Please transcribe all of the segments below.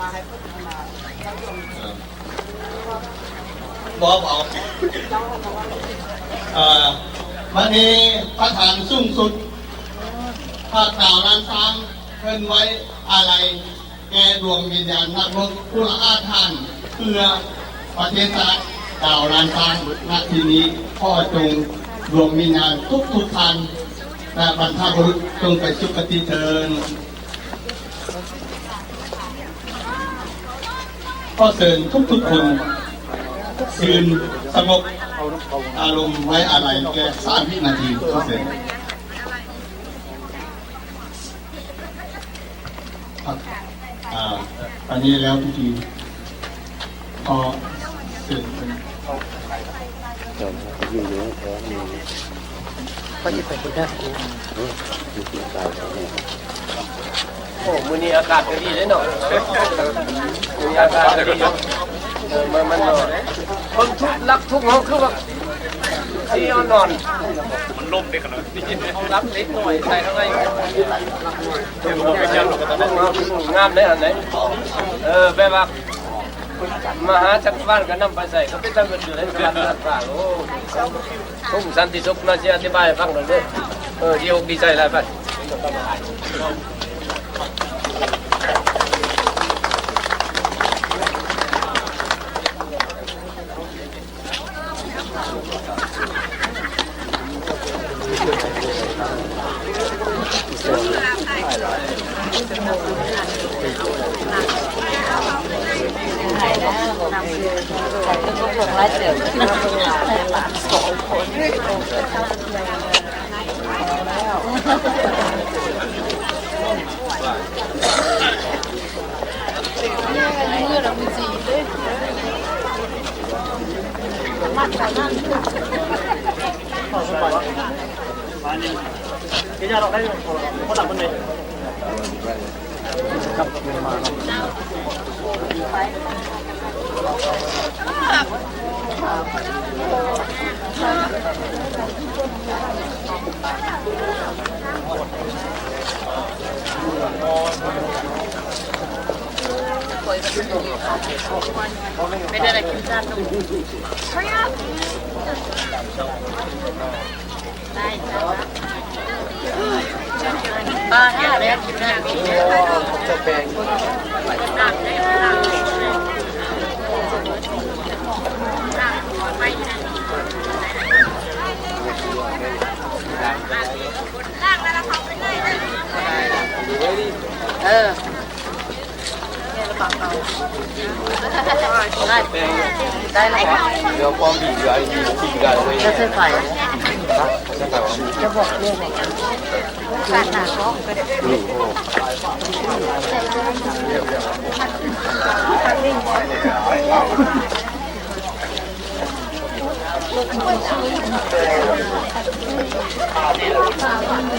ມອບເອົາ ເອີ ບັດນີ້ປະທານສູງສຸດພັກດາວລ້ານຊ້າງ ເພິ່ນໄວ້ອາໄລແກ່ດວງວິນຍານນັກຮົບຜູ້ລະອາດຫານເພື່ອປະເທດຊາດດາວລ້ານຊ້າງ ນະທີ່ນີ້ ຂໍຈົ່ງດວງວິນຍານທຸກໆທ່ານ ແລະ ບັນພະບຸລຸດ ຈົ່ງໄປສຸຄະຕິເທີ້ນ. ຂໍເຊີນທຸກໆຄົນຢືນສະຫງົບອາລົມໄວ້ອາໄລແກ່ສາມວິນາທີ. ຂໍເຊີນ. ອ່າ ປານນີ້ແລ້ວພິທີ ຂໍເຊີນເພິ່ນ. ເຈົ້າຢູ່ຢູ່ແຖວນີ້ ເຂົາຊິໄປພຸ້ນເດີ. ໂອ້ ມື້ນີ້ອາກາດກໍດີເດ້ເນາະ ມື້ນີ້ອາກາດກໍດີເນາະ. ເອີ ມັນ ມັນ ເບິ່ງທຸກຫຼັກທຸກຫ້ອງຄືວ່າຊິເອົານອນ ມັນລົມເດ້ຂະໜາດ ຫ້ອງຫຼັບເດັກນ້ອຍໃສ່ເທົ່າໃດ ງາມເດ້ອັນໃດ. ເອີ ແບບວ່າ ມະຫາຈັກກະວານກໍນຳໄປໃສ່ ກໍເປັນຕາເງິນຢູ່ໃນສະຫວັດນະຄານ. ໂອ້ ທຸກສັນຕິສຸກມາຊິອະທິບາຍໃຫ້ຟັງເດີ. ເອີ ດີອົກດີໃຈຫຼາຍໄປ.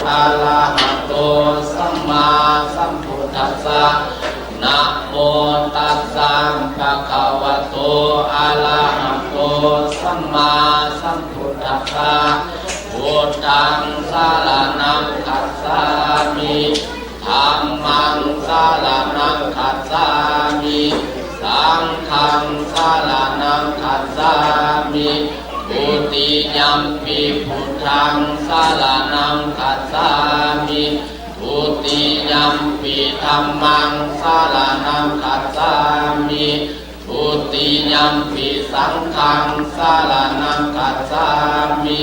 ອະລະຫະໂຕ ສຳມາສຳພຸດທັດສະ ນະໂມຕັດສະ ພະຄະວະໂຕ ອະລະຫະໂຕ ສຳມາສຳພຸດທັດສະ ພຸດທັງສະລະນັງຄັດສາມິ ທຳມັງສະລະນັງຄັດສາມິ ສັງຄັງສະລະນັງຄັດສາມິ ທຸຕິຍຳປິ ພຸດທັງສະລະນັງຄັດສາມິ ທຸຕິຍຳປິ ທຳມັງສະລະນັງຄັດສາມິ ທຸຕິຍຳປິ ສັງຄັງສະລະນັງຄັດສາມິ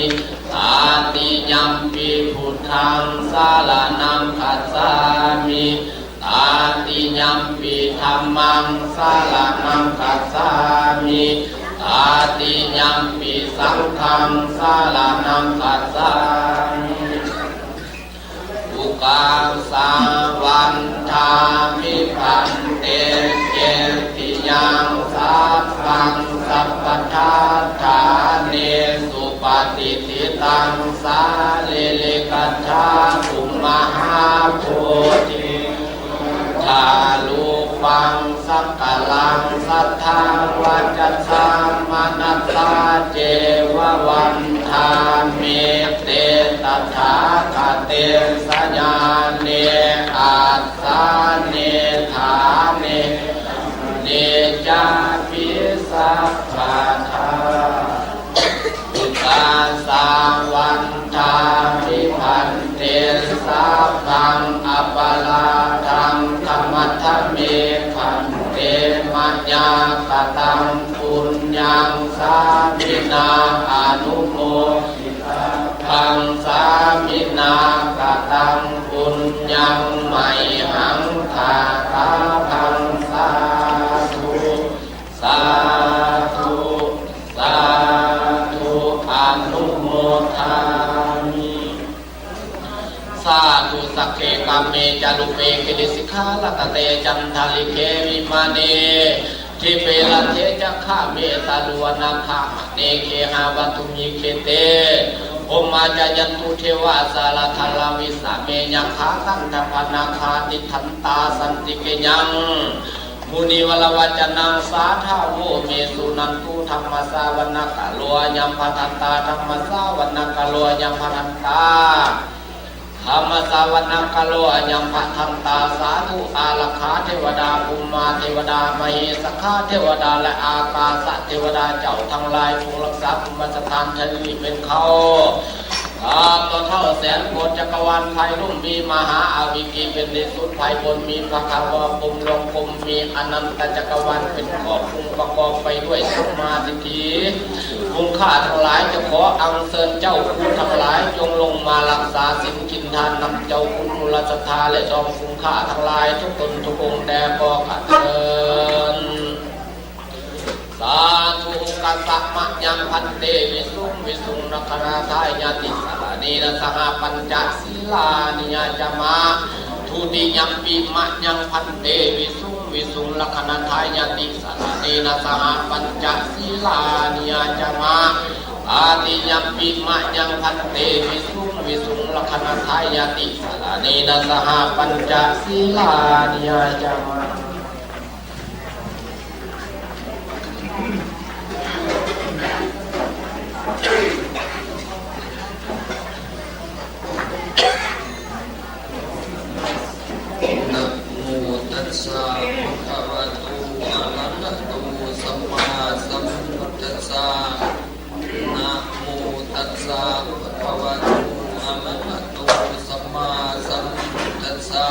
ຕະຕິຍຳປິ ພຸດທັງສະລະນັງຄັດສາມິ ຕະຕິຍຳປິ ທຳມັງສະລະນັງຄັດສາມິ ຕະຕິຍຳປິ ສັງຄັງສະລະນັງຄັດສາມິ ອຸກາສາວັນທາມິ ພັນເຕ ເຈຕິຍັງ ສັບພັງ ສັບພະທາທາເນ ສຸປະຕິດຖິຕັງ ສາລີລິກະທາຕຸ ມະຫາໂພທິ ທາຣູປັງ ສັກກະລັງ ສັດທັງ ວາຈາສາ ມະນະສາ ເຈວະວັນທາມິ ເຕ ຕະຖາຄະເຕ ສະຍານິ ອ ອະນຸໂມທິຕັງ ສາມິນາ ກະຕັງ ປຸນຍັງ ໄມຫັງ ທາທາພັງ ສາທຸ ສາທຸ ສາທຸ ອະນຸໂມທາມິ. ສາທຸ ສັກເກ ກາເມ ຈາລຸເປ ກິລິສິຂາລະຕະເຕ ຈັນທະລິເກ ວິມາເນ ທິເປ ລະເທ ຈັກຂາເມ ຕາລຸວະນາຄາມະເນ ເຄຫາວັດຖຸມິເກເຕ ໂພມມາຈາຍັນຕຸ ເທວາ ສາລະທາລາວິສາເມ ຍັກຂາກັນທະປະນາຄາ ຕິດທັນຕາ ສັນຕິເກຍັງ ມຸນີວະລະວັດຈະນັງ ສາທາໂວ ເມ ສຸນັນຕຸ ທຳມະສາວະນະກາໂລ ອະຍັງພະທັນຕາ ທຳມະສາວະນະກາໂລ ອະຍັງພະທັນຕາ ທຳມະສາວະນະກາໂລ ອະຍັງພະທັນຕາ ສາທຸ ອາລັກຂາເທວະດາ ພູມມາເທວະດາ ມະເຫສະຂາເທວະດາ ແລະ ອາກາສະເທວະດາ ເຈົ້າທັງຫຼາຍ ຈົ່ງຮັກສາພູມມະສະຖານທີ່ນີ້ເປັນເຂົາ ຂ້າພະເຈົ້າແສນໂກດຈັກກະວານ ໄພລຸ່ມມີມະຫາອາວິກິເປັນທີ່ສຸດ ໄພບົນມີພະຄະວາ ກົມລວງກົມມີອະນັນຕະຈັກກະວານເປັນຂອບຄຸມ ປະກອບໄປດ້ວຍສຳມາທິດຖິ. ຜູ້ຂ້າທັງຫຼາຍຈະຂໍອັນເຊີນເຈົ້າຄູທັງຫຼາຍ ຈົ່ງລົງມາຮັກສາສິນກິນທານນຳເຈົ້າຄຸນ ມຸລະສັດທາ ແລະ ດອມຜູ້ຂ້າທັງຫຼາຍທຸກຕົນທຸກອົງແດ່ ຂໍກະເທີນ. ສາທຸ ໂອກາສະມະຍັງພັນເຕ ວິສຸງ ວິສຸງ ລັກຂະນາທາຍາຕິ ສະລະເນນະ ສະຫະ ປັນຈະ ສີລານິ ຍາຈະມະ ທຸຕິຍຳປິມະຍັງພັນເຕ ວິສຸງ ວິສຸງ ລັກຂະນາທາຍາຕິ ສະລະເນນະ ສະຫະ ປັນຈະ ສີລານິ ຍາຈະມະ ຕະຕິຍຳປິມະຍັງພັນເຕ ວິສຸງ ວິສຸງ ລັກຂະນາທາຍາຕິ ສະລະເນນະ ສະຫະ ປັນຈະ ສີລານິ ຍາຈະມະ. ນະໂມຕັດສະ ພະຄະວະໂຕ ອະລະຫະໂຕ ສຳມາສຳພຸດທັດສະ. ນະໂມຕັດສະ ພະຄະວະໂຕ ອະລະຫະໂຕ ສຳມາສຳພຸດທັດສະ.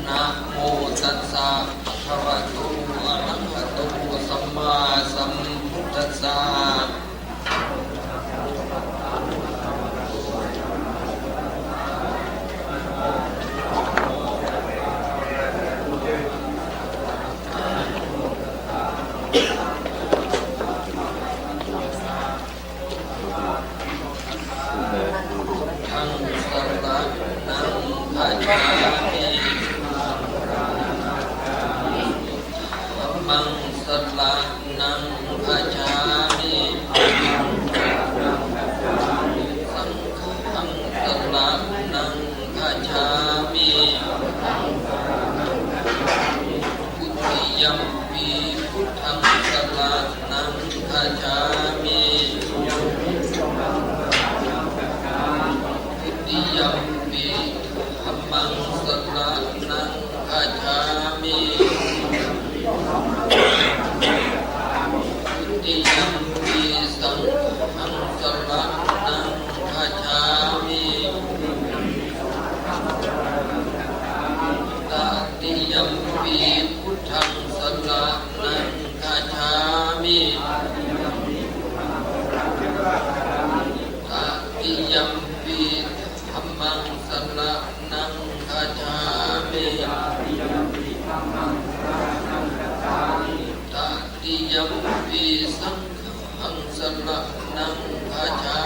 ນະໂມຕັດສະ ພະຄະວະໂຕ ອະລະຫະໂຕ ສຳມາສຳພຸດທັດສະ. ທຳສະລະນັງ ຄະຈາມິ ທຳມັງ ສະລະນັງ ຄະຈາມິ ສັງຄັງ ສະລະນັງ ຄະຈາມິ ທຸຕິຍຳປິ ພຸດທັງ ສະລະນັງ ຄະຈາມິ ທຸຕິຍຳປິ ທຳມັງ ສະລະນັງ ຄະຈາມິ ທຸຕິຍຳປິ ສັງຄັງ ສະລະນັງ ຄະຈາມິ ຕະຕິຍຳປິ ພຸດທັງ ສະລະນັງ ຄະຈາມິ ຕະຕິຍຳປິ ທຳມັງ ສະລະນັງ ຄະຈາມິ ຕະຕິຍຳປິ ສັງຄັງ ສະລະນັງ ຄະຈາ